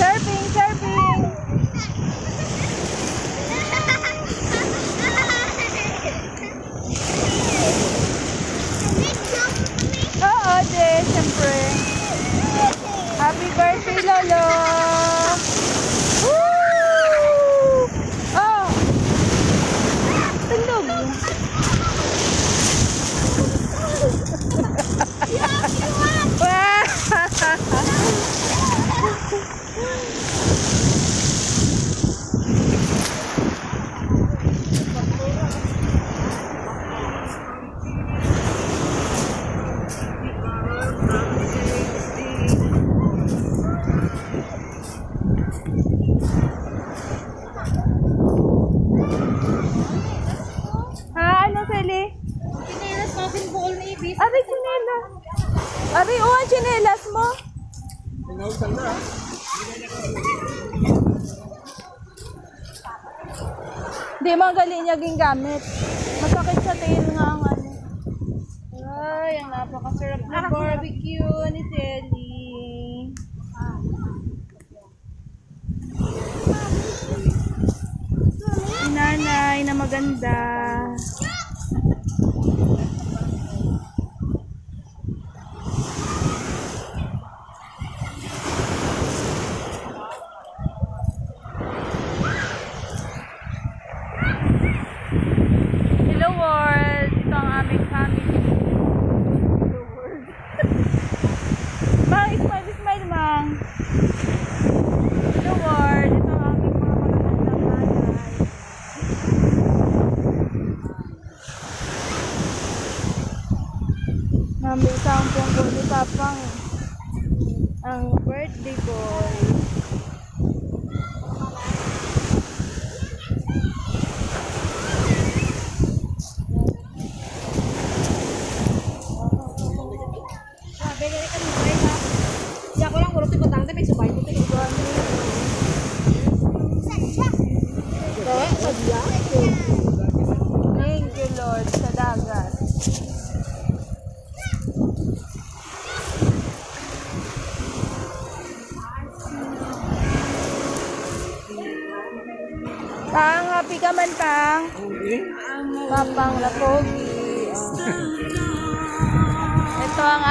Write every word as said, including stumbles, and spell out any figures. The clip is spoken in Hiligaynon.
Surfing, surfing! Oo, de, siyempre. Happy birthday, Lolo! Woo! Oh! Tundog! Wow! Ha, ano, Sally? Chinelas natin, buol ni Ibis. Abi, chinelas. Abi, oh, ang chinelas mo. Di man gali niya gingamit. Masakit sa tiil nga ang ano. Ay, ang napakasarap na barbecue ni Sally. Si Nanay na maganda. Hello world, ito ang aming family. Hello world. Mang, smile, smile, Mang. Hello world, ito ang aming mga magagandang nanay. Nami sa ang punggo ni Papang ang birthday boy. Grabe, dali ka ni Bray, ha? Di ako lang, urot, importante, may subay ko, tinuod. Sadya. Sadya? Thank you, Lord, sa dagat. Pang, happy ka man, Pang? Papang Lapogi. Ito ang